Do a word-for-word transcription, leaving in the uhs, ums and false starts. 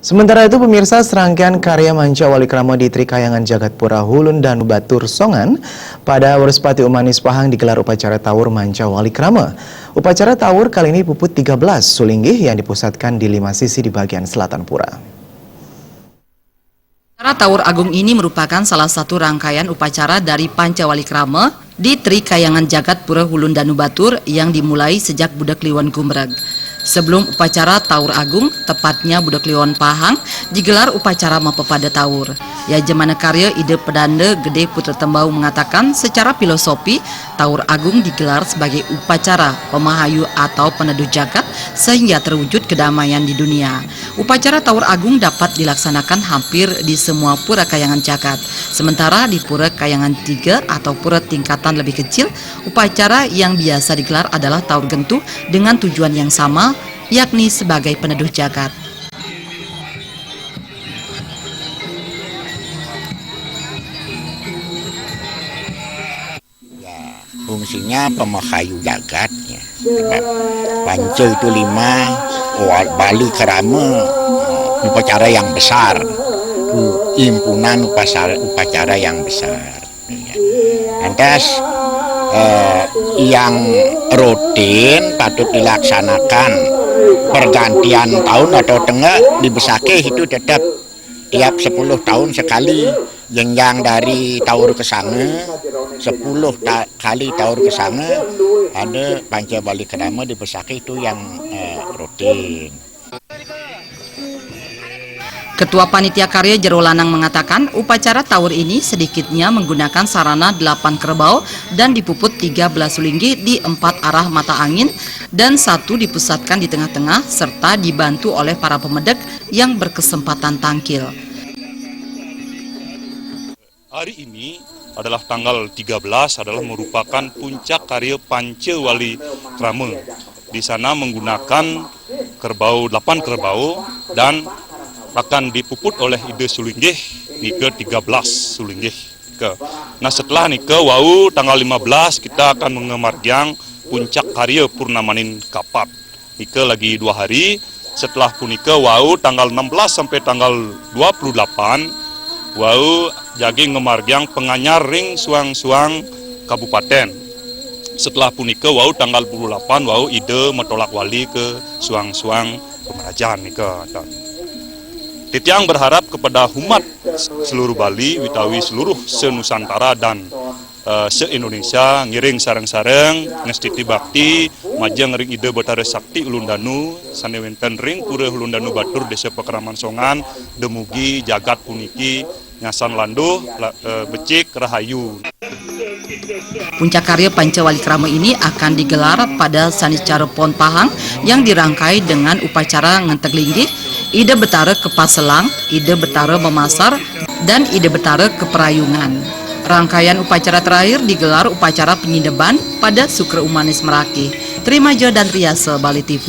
Sementara itu, pemirsa, serangkaian karya Manca Wali Krama di Trikayangan Jagat Pura Hulun Danu Batur Songan pada Wrespati Umanis Pahang digelar upacara Taur Manca Wali Krama. Upacara Taur kali ini puput tiga belas sulinggih yang dipusatkan di lima sisi di bagian selatan pura. Acara Taur Agung ini merupakan salah satu rangkaian upacara dari Panca Wali Krama di Trikayangan Jagat Pura Hulun Danu Batur yang dimulai sejak Budak Kliwon gumreg. Sebelum upacara Taur Agung, tepatnya Budak Kliwon Pahang, digelar upacara mapepada Taur. Yajamana karya Ida Pedanda Gede Putra Tembau mengatakan, secara filosofi, Taur Agung digelar sebagai upacara pemahayu atau peneduh jagat sehingga terwujud kedamaian di dunia. Upacara Taur Agung dapat dilaksanakan hampir di semua pura kayangan jagat. Sementara di pura kayangan tiga atau pura tingkatan lebih kecil, upacara yang biasa digelar adalah Taur Gentuh dengan tujuan yang sama, yakni sebagai peneduh jagat. Ya, fungsinya pemahayu jagat, ya. Sebab panca itu lima, wa-, Bali Krama, upacara yang besar. U-, impunan upasara-, upacara yang besar. Ya. Lantas, eh, yang rutin patut dilaksanakan pergantian tahun atau tengah dibesakih itu tetap tiap sepuluh tahun sekali, jenjang dari taur ke sana, sepuluh ta-, kali taur ke sana, ada Panca Bali Krama dibesakih itu yang, eh, rutin. Ketua Panitia Karya Jero Lanang mengatakan, upacara Taur ini sedikitnya menggunakan sarana delapan kerbau dan dipuput tiga belas sulinggih di empat arah mata angin dan satu dipusatkan di tengah-tengah serta dibantu oleh para pemedek yang berkesempatan tangkil. Hari ini adalah tanggal tiga belas, adalah merupakan puncak karya Panca Wali Krama. Di sana menggunakan kerbau, delapan kerbau, dan akan dipuput oleh Ida Sulinggih, nika tiga belas Sulinggih. Ke. Nah, setelah nika, wau tanggal lima belas kita akan mengemargiang puncak karya Purnamaning Kapat. Nika lagi dua hari. Setelah punika, wau tanggal enam belas sampai tanggal dua puluh delapan, wau jagi ngemargiang penganyar ring suang-suang kabupaten. Setelah punika, wau tanggal dua puluh delapan, wau Ida matolak wali ke suang-suang pemerajan nika. Titiang berharap kepada umat seluruh Bali, utawi seluruh se-Nusantara dan eh, se-Indonesia ngiring sareng-sareng ngastiti bakti majeng ring Ida Batara Sakti Ulun Danu sane wenten ring Pura Ulun Danu Batur, Desa Pakraman Songan, dumugi jagat puniki nyasan landuh, la-, eh, becik, rahayu. Puncak karya Panca Wali Krama ini akan digelar pada Sanicara Pon Pahang yang dirangkai dengan upacara ngenteg linggih, Ida Betara Kepaselang, Ida Betara Memasar, dan Ida Betara Keperayungan. Rangkaian upacara terakhir digelar upacara penyideban pada Sukra Umanis Merakih. Terima Jo dan Riasa, Bali T V.